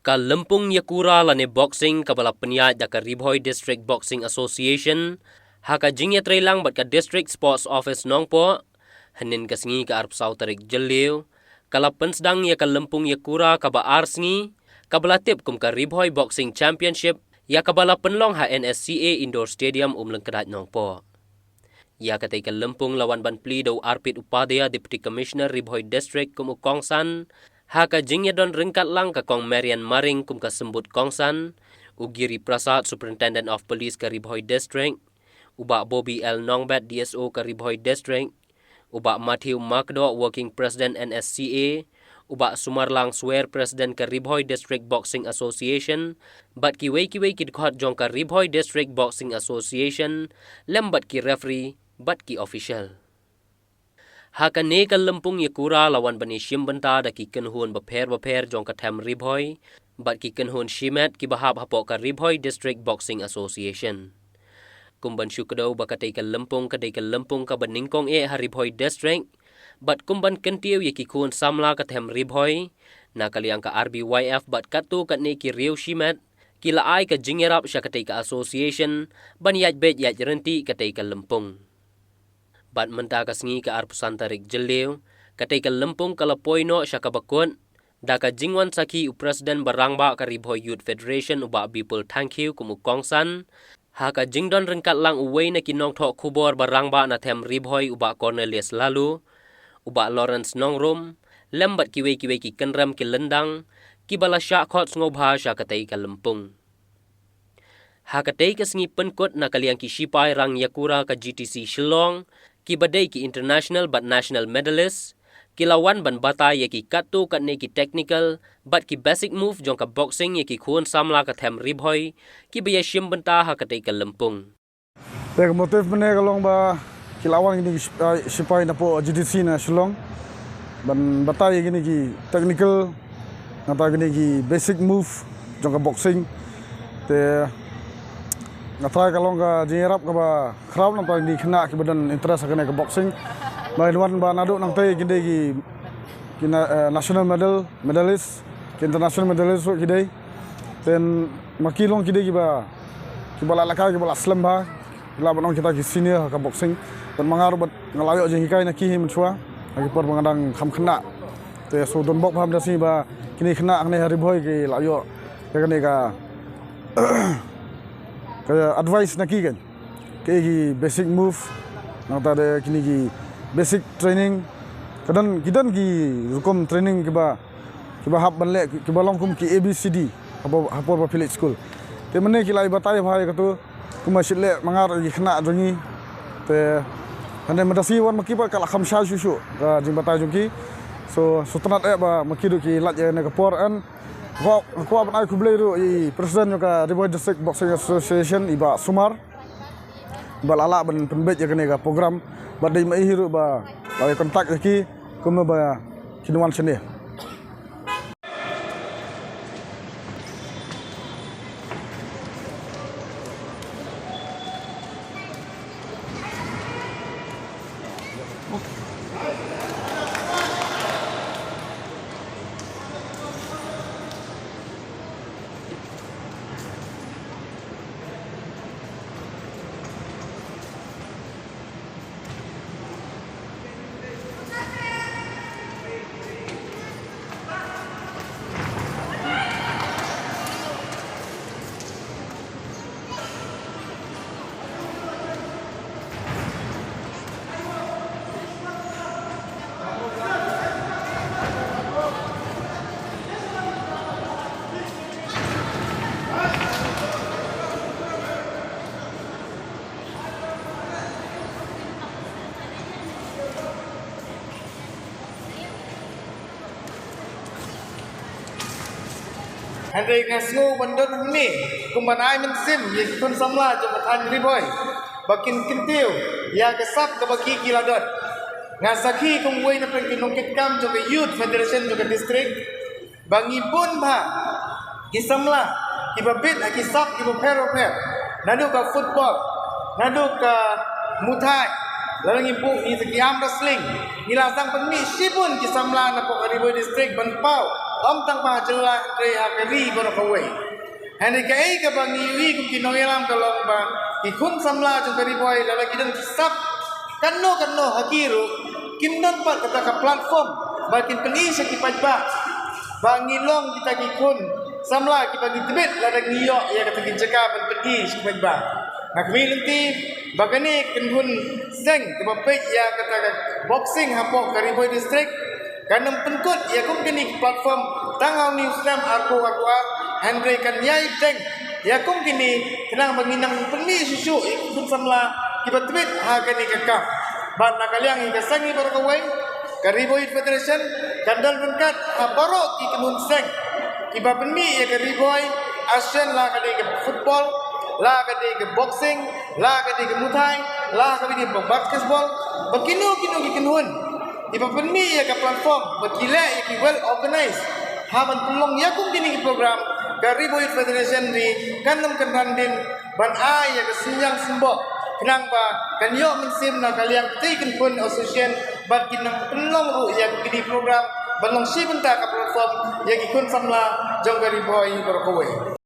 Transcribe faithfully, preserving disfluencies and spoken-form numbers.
Ka lympung ïakura lane boxing kaba la pynïaid da ka Ri Bhoi District Boxing Association ha ka jingïatreilang bad ka District Sports Office Nongpoh, hynnin ka sngi ka arphew saw tarik Jylliew, ka la pynsdang ïa ka lympung ïakura kaba ar sngi, kaba la tip kum ka Ri Bhoi Boxing Championship, ïa kaba la pynlong ha N S C A Indoor Stadium, Umlyngkdait, Nongpoh. Ïa katei ka lympung la wan ban plie da u Arpit Upadhyay, Deputy Commissioner Ri Bhoi District, kum u kongsan, ha ka jingïadon ryngkat lang ka Kong Marian Maring kum ka symbud kongsan, u Giri Prasad, Superintendent of Police ka Ri Bhoi District, u Bah Bobby L Nongbet, D S O ka Ri Bhoi District, u Bah Matthew Makdoh, Working President N S C A, u Bah Sumarlang Swer, President ka Ri Bhoi District Boxing Association, bad kiwei kiwei ki dkhot jong ka Ri Bhoi District Boxing Association, lem bad ki referee bad ki official. Ha kane ka lympung ïakura la wan ban ïashim bynta da ki kynhun bapher bapher jong ka them Ri Bhoi, bad ki kynhun shimet kiba hap hapoh ka Ri Bhoi District Boxing Association. Kum ban shu kdew ba katei ka lympung ka dei ka lympung kaba nyngkong eh ha Ri Bhoi District, bad kum ban kyntiew ïa ki khun samla ka them Ri Bhoi, na ka liang ka R B Y F bad katto katne ki riew shimet, ki la ai ka jingïarap sha katei ka association ban ïaid beit ïaid ryntih katei ka lympung. Bad mynta ka sngi ka arphew san tarik Jylliew, katei ka lympung ka la poi noh sha kaba kut, da ka jingwan sakhi u President ba rangbah ka Ri Bhoi Youth Federation, u Bah Bipul Thangkhiew, kum u kongsan, ha ka jingdon ryngkat lang uwei na ki nongthoh khubor ba rangbah na them Ri Bhoi, u Bah Cornelius Laloo, u Bah Lawrence Nongrum, lem bad kiwei kiwei ki kynrem ki lyndang, kiba la shah khot sngewbha sha katei ka lympung. Ha katei ka sngi pynkut, na ka liang ki shipai rang ïakura ka G T C Shillong, kiba dei ki international bad national medalist, ki la wan ban batai ïa ki katto katne ki technical bad ki basic move jong ka boxing ïa ki khun samla ka them Ri Bhoi, kiba ïashim bynta ha katei ka lympung. Te ka motive mynne ka long ba ki la wan kine ki sip-, ah, shipai napoh G T C na Shillong ban batai ïa kine ki technical, nangta kine ki basic move jong ka boxing. Te nga trai, ka long ka jingïarap kaba khraw nangta kine ki khynnah kiba don interest ha kane ka boxing. Ba kin wan ba naduh nangtei kin dei ki, ki na-, eh, national medal, medalist, ki international medalist ruh ki dei. Te ma ki long ki dei kiba, kiba la lehkai, kiba la slem bha, ki lah ban ong kita ki senior ha ka boxing. Bad ma nga ruh bad nga la ïoh jinghikai na ki hi mynshuwa, ha ki por ba nga dang kham khynnah. Te shu don bok bha mynta shi ba kine ki khynnah hangne ha Ri Bhoi ki la ïoh ïa kane ka, ka advice na ki, kan, kaei ki basic move, nangta de kine ki basic training. Ka don, ki don ki rukom training kiba, kiba hap ban leh, kiba long kum ki A B C D hapoh, hapoh ba phi leit skul. Te mynne ki la ïa batai bha ïa katu, kumba shu leh ma nga ruh ïa ki khynnah jong ngi. Te hynrei mynta shi wan ma ki pat ka la kham shai shuh shuh ka jingbatai jong ki. So, sngewtynnat eh ba ma ki ruh ki lait ïa kane ka por. Yn, nga kwah, nga kwah ban ai khublei ruh ïa i President jong ka Ri Bhoi District Boxing Association, i Bah Sumar. Ba la lah ban pynbeit ïa kane ka program, bad dei ma i hi ruh ba la ïa contact ïa ki kumno ba kin wan shane. Hynrei nga sngew ban don hangne kum ban ai mynsiem ïa ki khun samla jong ka thaiñ Ri Bhoi ba kin kyntiew ïa ka sap kaba ki ki la don. Nga sakhi kum uwei na pdeng ki nongkitkam jong ka Youth Federation jong ka district ba ngi bun bha ki samla kiba bit ha ki sap kiba pher ba pher, naduh ka football, naduh ka muthai, lada ngi buh ngi sa ki arm wrestling. Ngi la sdang pynmih shibun ki samla napoh ka Ri Bhoi District ban paw Ym tang ba ha jylla hynrei ha ka ri baroh kawei. Hynrei kaei kaba ngi ïohi kum ki nongïalam ka long ba ki khun samla jong ka Ri Bhoi lada ki don ki sap katno katno ha ki ruh, kim don pat kata ka platform ba kin pyni sha ki paidbah ba ngi long kita ki khun samla kiba ngi tbit lada ngi ïoh ïa kata ki jaka ban pyni sha ki paidbah. Nga khmih lynti ba kane ka kynhun seng kaba peit ïa kata ka boxing hapoh ka Ri Bhoi District kan ym pynkut ïa kum kine ki platform tang ha une u snem arphew arphew ar, hynrei kan ïai teng ïa kum kine khnang ba ngin nang pynmih shuh shuh ïa ki khun samla kiba tbit ha kane ka kam. Bad na ka liang ïa ka seng hi baroh kawei, ka Ri Bhoi Youth Federation kan don ryngkat ha baroh ki kynhun seng kiba pynmih ïa ka Ri Bhoi, ashen la ka dei ka football, la ka dei ka boxing, la ka dei ka muay thai, la ka dei ka basketball, ba kino kino ki kynhun kiba pynmih ïa ka platform ba ki leh ïa ki well organized ha ban pynlong ïa kum kine ki program, ka Ri Bhoi Youth Federation ri kan ym kynran dien ban ai ïa ka synñiang symboh khnang ba kan ïoh mynsiem na ka liang kti kynhun association bad kin nang pynlong ruh ïa kine ki program ban long shi bynta ka platform ïa ki khun samla jong ka Ri Bhoi baroh kawei.